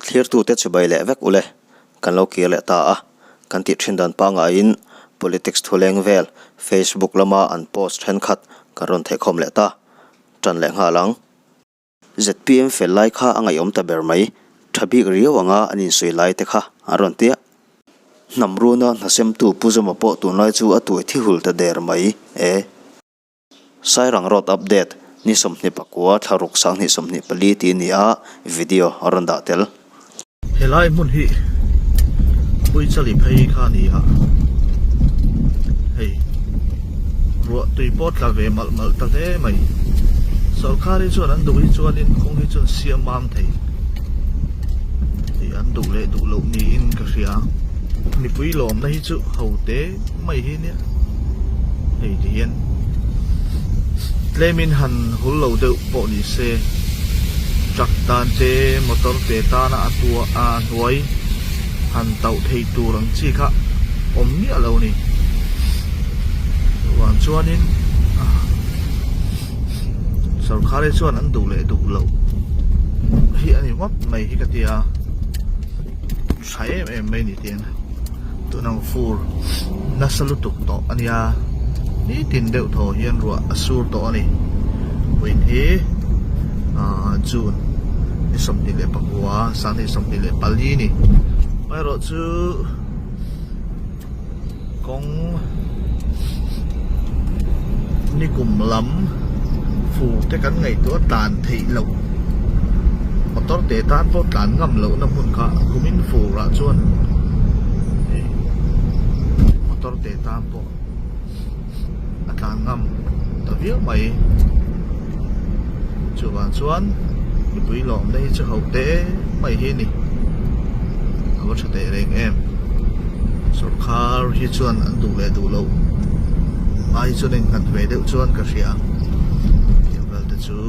Thlirtute chibai leh vek ule, kan lo kir leh ta a, kan tih thin dan pangaiin politics thuleng vel Facebook lama an post thenkhat kan rawn thehkhawm leh ta, tan leh nghal ang. Zpm fel lai kha a ngaihawm ta ber mai, tha bik riau anga an insawi lai te kha an rawn ti a. Hnam runa hnasemtu Pu Zuma pawh tunlai chu a tuai thi hul ta der mai e. Sairang Road Update, Ni 24 thlaruk 2024 tih a ni a, video a rawn dah tel. Helai hmun hi Puichali phei kha a ni a, hei ruah tui pawh tla ve malh malh ta hle mai. Sorkar hi chuan an duh hi chuanin kawng hi chuan siam mam thei tih an duh leh duh loh niin ka hria. Mipui lawmna hi chu ho te mai hi nia hei ti hian tlemin han hul lo deuh pawh ni se truck tan te motor te tana a tua a hnuai han tauh theih tur ang chi kha awm miah lo ni chuvang chuanin sorkar hi chuan an duh leh duh loh hi a ni ngawt mai hi ka tia. Tha em em mai ni tiang tunang fur nasa lutuk tawh a nia nitin deuh thaw hian ruah a sur tawh a ni vawiin hi ahh june ni 29 2024 ni amaherawh chu kawng nikum lam fur te kan ngaihtuah tlan theih loh motor te tan pawh tlan ngam loh na hmun kha kumin fur ah chuan ih motor te tan pawh a tlan ngam ta viau mai chuvang chuan mipui lawmna hi chu ho te mai hi a ni a va tha teh reng em sawrkhar hi chuan an duh leh duh loh ai chuan a innghat ve deuh chuan ka hria tiang vel te chu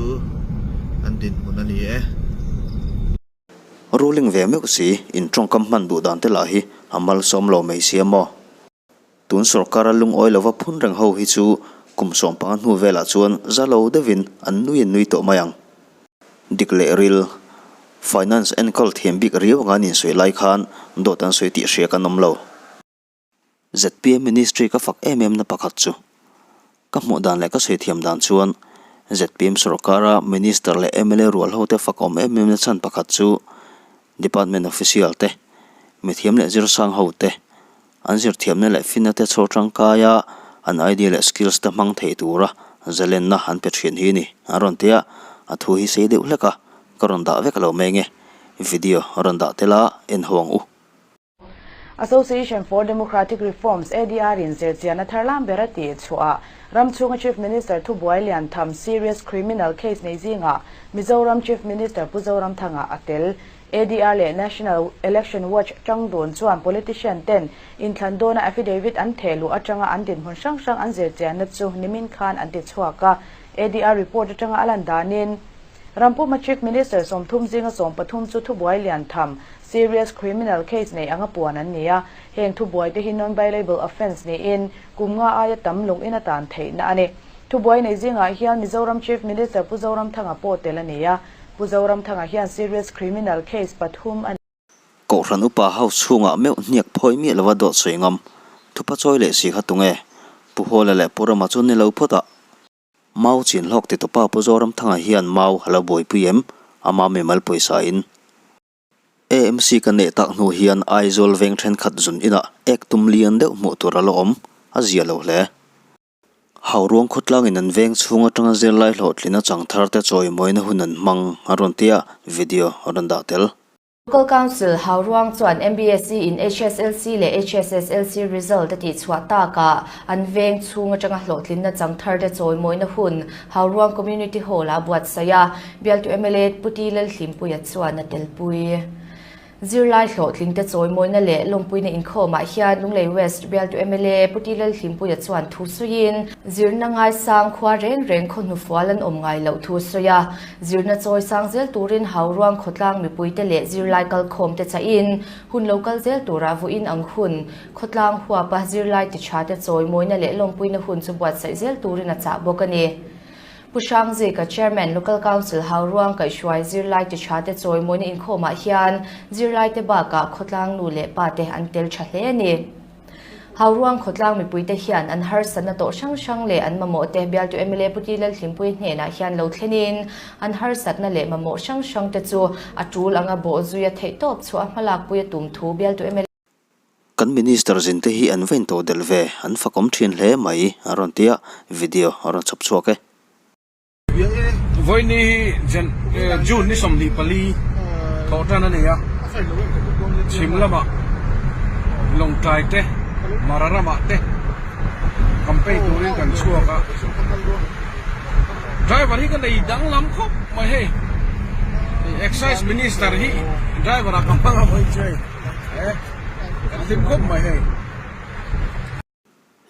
an dinhmun a ni e. Ruling ve meuh si in tawngkam hman duh dan te lah hi a malsawm lo mai sia maw? Tun sorkara lungawi lova phun reng ho hi chu kum 15 hnu velah chuan za lo deuhin an nui an nui tawh mai ang. Dik leh ril, Finance enkawl thiam bik riau anga an insawi lai khan dawt an sawi tih hria kan awm lo. Zpm Ministry ka fak em em na pakhat chu ka hmuh dan leh ka sawi thiam dan chuan zpm sorkara Minister leh mla rual hote fak awm em em na chhan pakhat chu Department official te, mithiam leh zirsang hote, An zirthiamna leh finna te chhawr tangkaia an idea leh skills te hmang thei tura zalenna an pe thin hi ni an rawn ti a, a thu hi sei deuh hlek a, ka rawn dah vek lo mai nge, video a rawn dah tel a, en ho ang u. Association for Democratic Reforms, ADR, in zirchianna thar lam ber a tih chhuah ram chhunga Chief Minister thubuai lian tham serious criminal case nei zingah Mizoram Chief Minister Pu Zoramthanga a tel. ADR leh National Election Watch tang dun chuan politician ten inthlan dawna affidavit an theh luh atanga an dinhmun hrang hrang an zirchianna chu nimin khan an ti chhuak a. ADR report atanga a lan danin Rampuma Chief Minister 30 zinga 13 chu thubuai lian tham, serious criminal case nei anga puan an ni a. Heng thubuai te hi non-bailable offence niin kum nga aia tam lungin a tan theihna a ni. Thubuai nei zingah hian Mizoram Chief Minister Pu Zoramthanga pawh tel a ni a. Pu Zoramthanga hian serious criminal case pathum a. Kohhran upa house chhungah meuh hniak phawi miah lova dawt sawi ngam. Thupa chawi leh si kha tunge? Pu Hawla leh Pu Rama chu ni lo phawt a. Mau chin hlawk ti tawpa Pu Zoramthanga hian mau a lo buaipui em? Ama mimal pawisa in. AMC ka neh tak hnu hian Aizawl veng thenkhat zun inah ek tum lian deuh hmuh tur a la awm, a zia lo hle. Hauruang khawtlangin an veng chhung atanga zirlai hlawhtlina chang thar te chawimawina hun an hmang a rawn ti a, video a rawn dah tel. Local Council Hauruang chuan MBSE in HSLC leh HSSLC result a tihchhuah takah an veng chhung atanga hlawhtlinna chang thar te chawimawina hun Hauruang Community Hall-ah a buatsaih a, bialtu mla Pu T Lalhlimpuia chuan a telpui. Zirlai hlawhtlingte chawimawina leh lawmpuina inkhawmah hian Lunglei West bialtu mla Pu T Lalhlimpuia chuan thu sawiin, zirna ngaisang khua reng reng khaw hnufual an awm ngai loh thu a sawi a. Zirna chawi sang zel turin Hauruang khawtlang mipuite leh zirlai kalkhawmte chahin hun lo kal zel tura vawiin ang hun khawtlang huapa zirlai ti thate chawimawina leh lawmpuina hun chu buatsaih zel turin a chah bawk a ni. Pu Hrangzika, Chairman, Local Council Hauruang kaihhruai zirlai ti tha te chawimawina inkhawmah hian zirlaite bakah khawtlang nu leh pa te an tel tha hle a ni. Hauruang khawtlang mipuite hian an harsatna tawh hrang hrang leh an mamawh te bialtu mla Pu Ti Lalhlimpuii hnenah hian lo thlenin an harsatna leh mamawh hrang hrang te chu a tul anga bawhzuia theihtawp chhuah a hmalakpui a tum thu bialtu mla Kan Minister zinte hi an va intawh delh ve, an fakawm thin hle mai, a rawn ti a, video a rawn chhawp chhuak e. Vawiini hi June ni 24 thawh tan a ni a, chhim lamah Lawngtlai te, Mara ramah te campaign turin kan chhuak a, driver hi ka nei danglam khawp mai hei, Excise Minister hi driver ah ka hmang a vawi chu hei. Kan hlim khawp mai hei.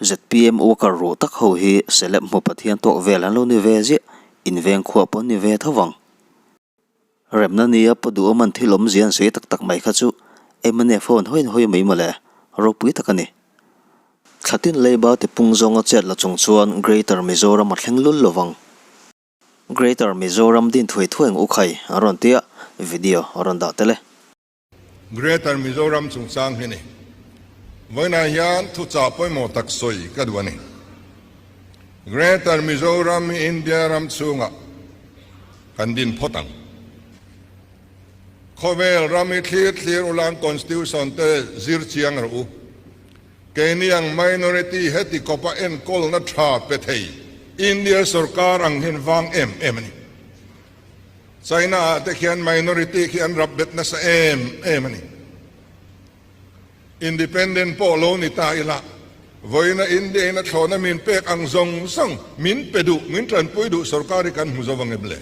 ZPM worker ruh tak ho hi celeb hmu Pathian tawk vel an lo ni ve ziah, in veng khuah pawh an ni ve tho vang. Remna nia paw duhawm an thil awmzia an sawi tak tak mai kha chu mnf ho an hawi an hawi mai mawle, ropui tak a ni. Thlatin leiba tipung zawnga chet la chung chuan Greater Mizoram a thleng lul lovang. Greater Mizoram din thuai thuai ang u khai an rawn ti a, video a rawn dah tel e. Greater Mizoram chungchang hi ni. Vawiinah hian thuchah pawimawh tak sawi ka duh a ni. Greater Mizoram hi India ram chhungah kan din phawt ang. Khawvel ram hi thlir thlir ulan Constitution te zir chiang rawh u. Keini ang minority heti kawpa enkawlna tha pe thei India sorkar ang hian vang em em a ni. China ah te khian minority khi an rap bet nasa em em a ni. Independent pawh lo ni ta ila, vawiina India in a thlawhna min pek ang zawng zawng min pe duh, min tanpui duh sorkar hi kan hmu zo vang em le?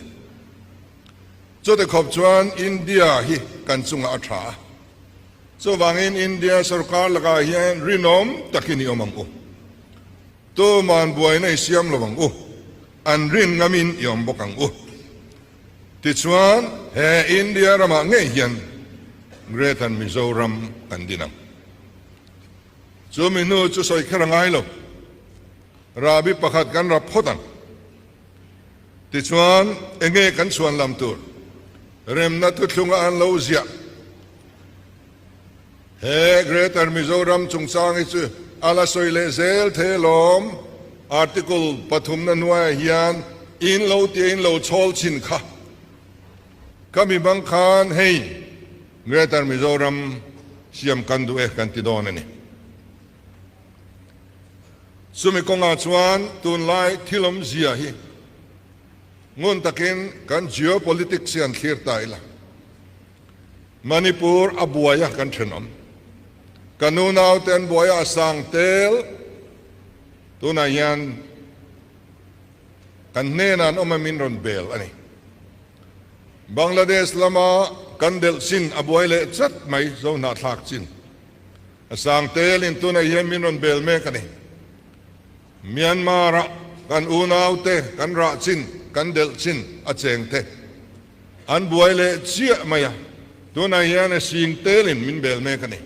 Chute khawp chuan India hi kan chungah a tha a, chuvangin India sorkar lakah hian rinawm takin i awm ang u. Tuman buaina i siam lo ang u, an rin ngamin i awm bawk ang u. Tichuan, he India ramah ngei hian Greater Mizoram kan din ang. Chumi hnu chu sawi kher a ngai lo, Rabi pakhat kan rap phawt ang. Tichuan, enge kan chhuan lam tur? Remna thuthlunga an lo ziah. He Greater Mizoram chungchang hi chu a la sawi leh zel thei alawm. Article pathumna hnuaiah hian in lo tia in lo chhawl chhin kha. Ka mi bang khan hei Greater Mizoram siam kan duh e kan ti dawn a ni. Chumi kawngah chuan tunlai thil awmzia hi ngun takin kan geopolitics hi an thlir ta ila. Manipur a buai a kan thenawm. Ka nunau te an buai a a sang tel. Tunah hian kan hnenah an awm a min rawn bel a ni. Bangladesh lama kan delh chin a buai leh chat mai zo hnahthlak chin. A sang telin tunah hian min rawn bel mek a ni. Myanmar-a kan unaute kan rah chin, kan delh chin a cheng te an buai leh chiah mai a, tunah hian a sing telin min bel mek a ni.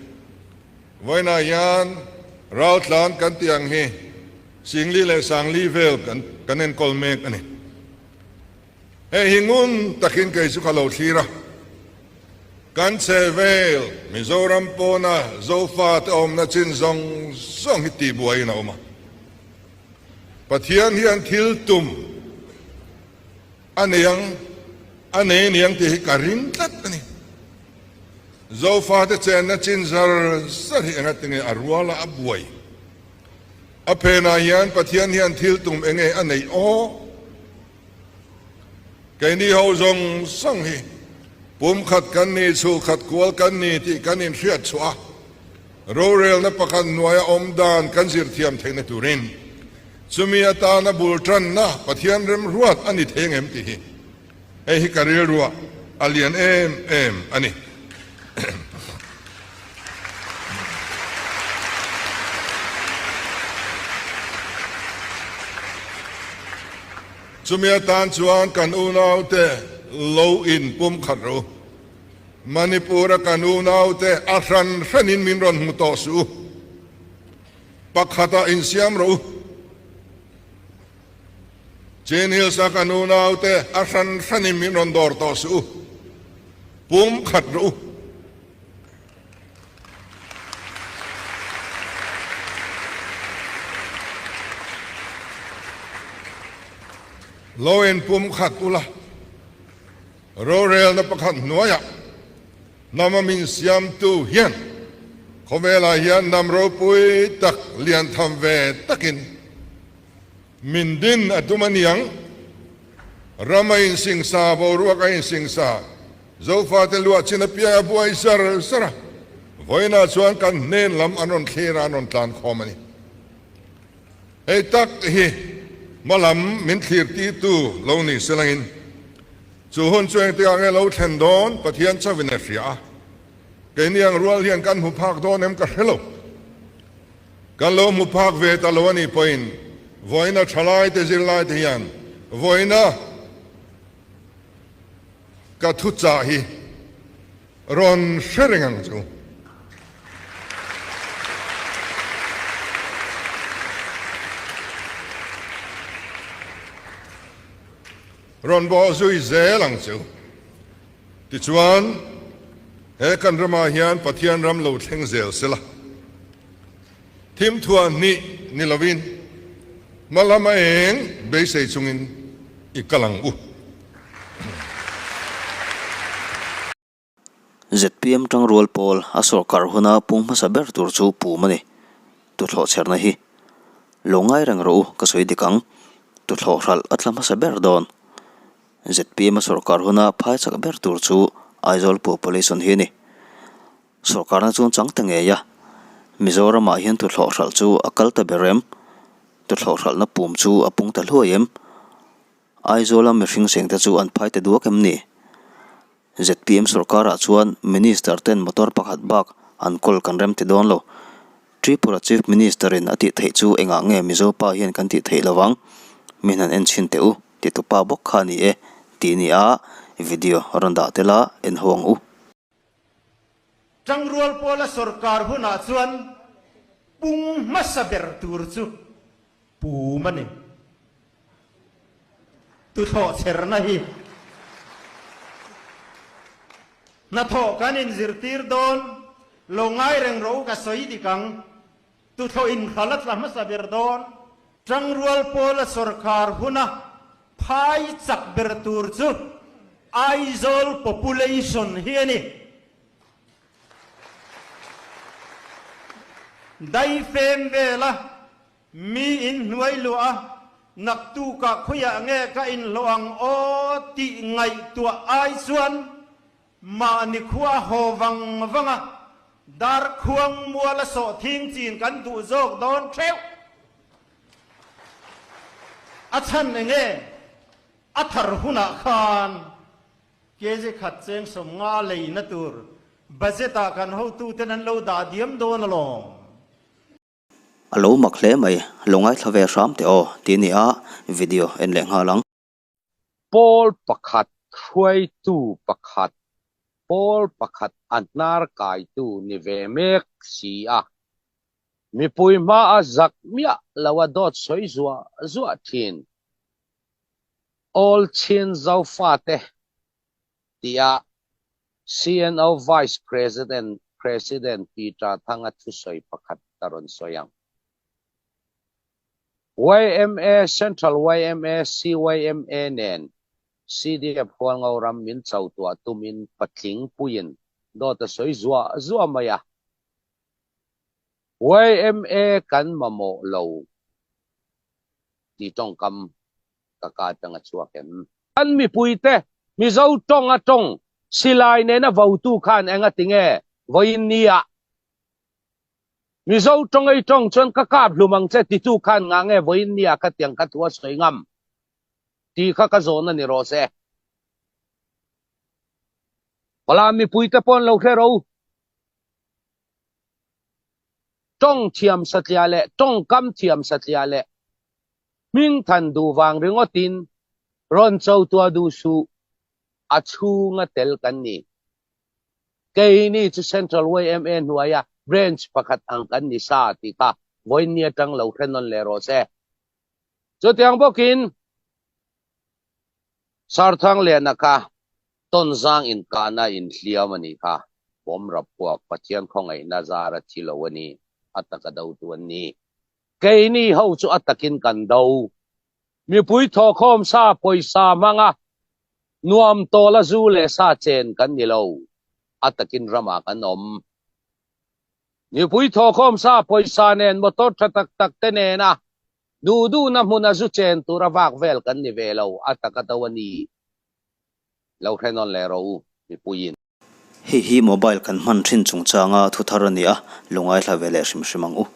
Vawiinah hian raltlan kan tih ang hi Singli leh Sangli vel kan kan enkawl mek a ni. Hei hi ngun takin kei chu ka lo thlir a, kan che vel Mizoram pawna Zofa te awmna chin zawng zawng hi tihbuaiin a awm a. Pathian hian thil tum A nei ang, a nei aniang tih hi ka ring tlat a ni. Zofate chenna chin zar zar hi enga tinge a ruala a buai. A phenah hian Pathian hian thil tum enge a neih aw? Keini ho zawng zawng hi pumkhat kan ni, chhulkhat kual kan ni tih kan inhriat chhuah a, rorelna pakhat hnuaia awm dan kan zir thiam theihna turin Chumi atana bul tanna Pathian remruat a ni thei ngem tih hi hei hi ka rilruah a lian em em a ni. Chumi atan chuan kan unaute lo in pumkhat rawh u. Manipur-a kan unaute a hran hranin min rawn hmu tawh suh u. Pakhatah insiam rawh u. Chin Hills a kan unaute a hran hranin min rawn dawr tawh suh u, pum khat rawh u. Lo in pum khat ula, rorelna pakhat hnuaiah hnama min siamtu hian khawvelah hian hnam ropui tak lian tham ve takin min din a tum a niang. Ram a insingsa, boruak a insingsa, Zofate luah chin apiang a buai zar zar a, vawiinah chuan kan hnen lam an rawn thlir a, an rawn tlan khawm a ni. Hei tak hi hma lam min thlir tirtu lo ni se langin, chu hun chu engtikah nge lo thlen dawn Pathian chauhin a hria a, keini ang rual hian kan hmu phak dawn em ka hre lo. Kan lo hmu phak ve ta lo a nih pawhin vawiina thalaite zirlaite hian vawiina Ka thuchah hi rawn hre reng ang chu. Rawn bawh zui zel ang chu. Tichuan, he kan ramah hian Pathian ram lo thleng zel sela. Thimthuah hnih ni lovin hma lama eng beisei chungin i kal ang u. ZPM tangrual pawl a sawrkar huna pung hmasa ber tur chu pum a ni. Tuthlawh chherna hi lo ngai reng rawh u ka sawi dik ang. Tuthlawh hralh a tla hmasa ber dawn. ZPM a sawrkar huna phai chak ber tur chu Aizawl population hi a ni. Sawrkarna chu chang ta ngei a, Mizoramah hian tuthlawh hralh chu a kal ta ber em? Tuthlawh hralhna pum chu a pung ta hluai em? Aizawla mihring sengte chu an phai ta duak em ni? Zpm sawrkarah chuan Minister ten motor pakhat bak an kawl kan rem ti dawn lo. Tripura Chief Minister in a tih theih chu engah nge Mizo pa hian kan tih theih lovang? Min han en chhin teh u, ti tupa bawk kha a ni e, tih ni a video rawn dah tel a, en ho ang u. Tangrual pawla sawrkar hunah chuan pung hmasa ber tur chu pum a ni. Tuthlawh chherna hi hnathawh kan inzirtir dawn lo ngai reng rawh u ka sawi dik ang. Tuthlawh inhral a tla hmasa ber dawn. Tangrual pawla sawrkar huna phai chak ber tur chu Aizawl population hi a ni. Daifem vela mi in hnuai luah a, naktukah khawiah nge ka inhlawh ang aw tih ngaihtuah ai chuan Mahni khua haw vang vang a, dar khuang mual a sawh thing chin kan duh zawk dawn theuh. A chhan eng nge? A thar hunah khan kg khat cheng 50 leina tur budget ah kan hotuten an lo dah diam dawn alawm. A lo mak hle mai, lo ngaithla ve hram teh aw, ti nia video en leh nghal ang. Pawl pakhat hruaitu pakhat, pawl pakhat a hnar kaitu ni ve mek si a. Mipui hmaa zak miah lo a dawt sawi zuah zuah thin. All Chin Zofate tia CNO Vice President President Peter Thanga thusawi pakhat ka rawn sawi ang. Yma, Central yma, CYMA nen CDF Hualngo ram min chotuah tumin patling puiin dawt a sawi zuah zuah mai a. Yma kan mamawh lo tih tawngkam ka ka atang a chhuak em? Kan mipuite Mizo tawng a tawng silai nena votu khan engati nge vawiin nia Mizo tawng ei tawng chuan ka kap hlum ang che titu khan ngah nge vawiin nia ka tiang ka thu a sawi ngam tih kha ka zawhna ni rawh se. Pawla mipuite pawh an lo hre ro. Tawng thiam satliah leh tawngkam thiam satliah leh hmingthan duh vang ringawtin rawn cho tuah duh suh a chhunga tel kan ni. Keini chu Central yma hnuaia branch pakhat ang kan ni sa tih kha vawiin ni atang lo hre nawn leh rawh se. Chutiang bawkin. Sarthangliana kha Tonzang inkahna inhliam a nih kha. Bawm rap puak Pathian khawngaihna zara thi lo a ni, a taka dotu an ni. Keini ho chu a takin kan do. Mipui thawhkhawm sa pawisa hmanga nuam tawla zu leh sa chen kan ni lo, a takin ramah kan awm. Mipui thawhkhawm sa pawisa nen motor tha tak tak te nena duh duhna hmuna zu chen tura vak vel kan ni ve lo, a taka do a ni. Lo hre nawn leh rawh u, mipuiin. Hei hi mobile kan hman thin chungchanga thu thar a ni a, lo ngaithla ve leh hrim hrim ang u.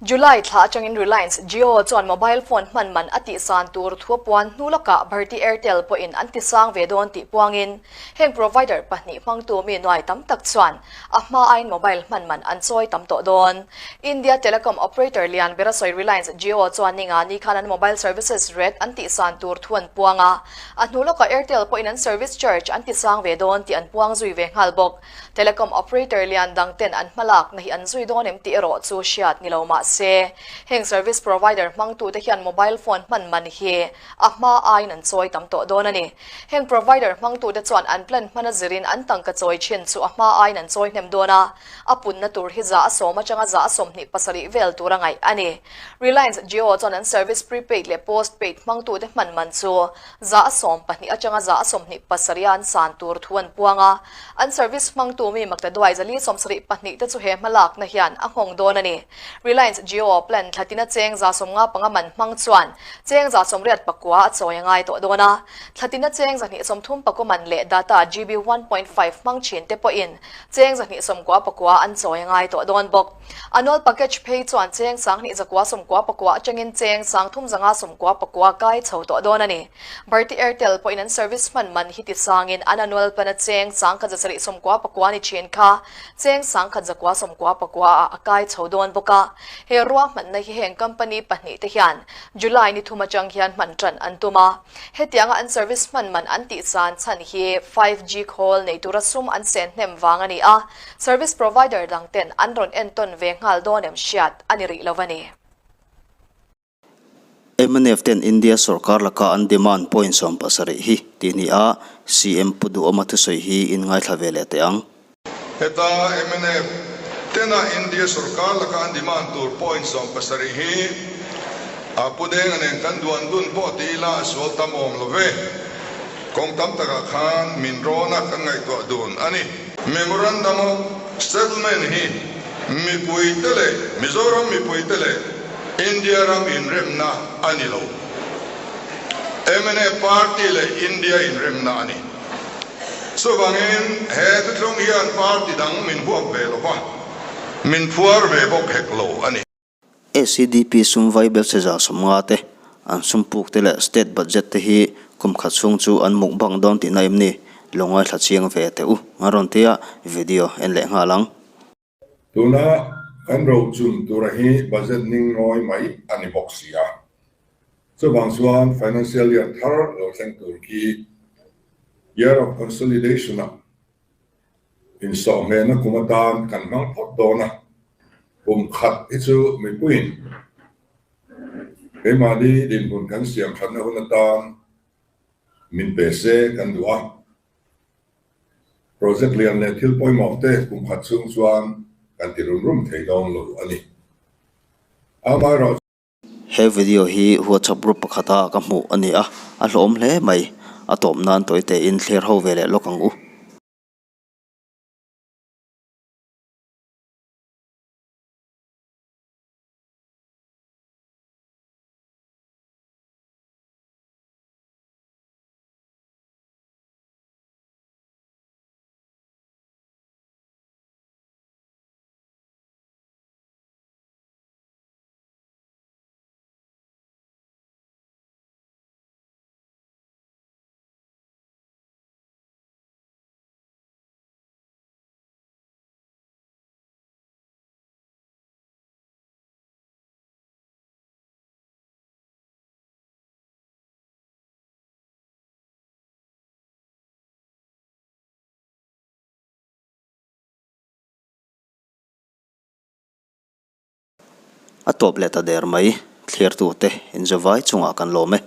July thla atangin Reliance Jio chuan mobile phone hman man a tihsan tur thu a puan hnu lawkah Bharti Airtel pawhin an tisang ve dawn tih puangin heng provider pahnih hmangtu mi nuai tam tak chuan a hma aiin mobile hman man an chawi tam tawh dawn. India telecom operator lian ber a sawi Reliance Jio chuan ninga ni khan an mobile services rate an tihsan tur thu an puang a, a hnu lawkah Airtel pawhin an service charge an tisang ve dawn tih an puang zui ve nghal bawk. Telecom operator lian dang ten an hmalakna hi an zui dawn em tih erawh chu hriat ni lo mah se, heng service provider hmangtute hian mobile phone hman man hi a hma aiin an chawi tam tawh dawn a ni. Heng provider hmangtute chuan an plan hman a zirin an tangka chawi thin chu a hma aiin an chawi hnem dawn a, a punna tur hi 110 atanga 27 vel tur a ngaih a ni. Reliance Jio chuan an service prepaid leh postpaid hmangtute hman man chu 12 atanga 27 a an san tur thu an puang a, an service hmangtu mi maktaduai 472 te chu he hmalakna hian a nghawng dawn a ni. Reliance Jio plan thlatina cheng 55 man hmang chuan cheng 89 a chawi a ngai tawh dawn a, thlatina cheng 234 man leh data GB 1.5 hmang thin te pawhin cheng 299 an chawi a ngai tawh dawn bawk. Annual package phei chuan cheng 2999 atangin cheng 3599 kai chho tawh dawn a ni. Bharti Airtel pawhin an service hman man hi tisangin an annual plan a cheng 1799 ni thin kha cheng 1199 ah a kai chho dawn bawk a. He ruahmanna hi heng company pahnih te hian July ni thum atang hian hman tan an tum a. Hetianga an service hman man an tih chan chhan hi 5G khawl nei tura sum an sen hnem vang a ni a, service provider dang ten an rawn entawn ve nghal dawn em hriat a ni rih lo a ni. Mnf ten India sorkar laka an demand point 17 hi tih ni a, CM Pu Duhawma thusawi hi in ngaithla ve leh teh ang. Heta mnf tena India sorkar laka an demand tur point 17 hi a Pu Denga nen kan duan dun pawh ti ila a sual tam awm lo ve. Kawng tam takah khan min rawna kan ngaihtuah dun a ni. Memorandum of Settlement hi mipuite leh Mizoram mipuite leh India ram inremna a ni lo. Mnf party leh India inremna a ni. Chuvangin he thuthlung hian party dang min huap ve lo va, min phuar ve bawk hek lo a ni. ACDP sum vai bel che 150 te, an sum puk te leh state budget te hi kum khat chhung chu an mukbang dawn tihna em ni? Lo ngaithla chiang ve teh u. An rawn tia video en leh nghal ang. Tuna kan rochun tura hi budget ning ngawi mai a ni bawk si a. Chuvang chuan financial year thar lo thleng tur khi year of consolidation ah insawhhmehna kum atan kan hmang phawt dawn a, kum khat hi chu mipuiin keimahni dinhmun kan siam thatna hun atan min pe se kan duh a. Project lian leh thil pawimawh te kum khat chhung chuan kan ti rum rum thei dawn lo a ni. Amaherawhchu. He video hi WhatsApp group pakhata ka hmuh a ni a, a hlawhawm hle mai. A tawp nan tawi tein thlir ho ve leh lawk ang u. A tawp leh ta der mai, thlirtute inzawvai chungah kan lawm e.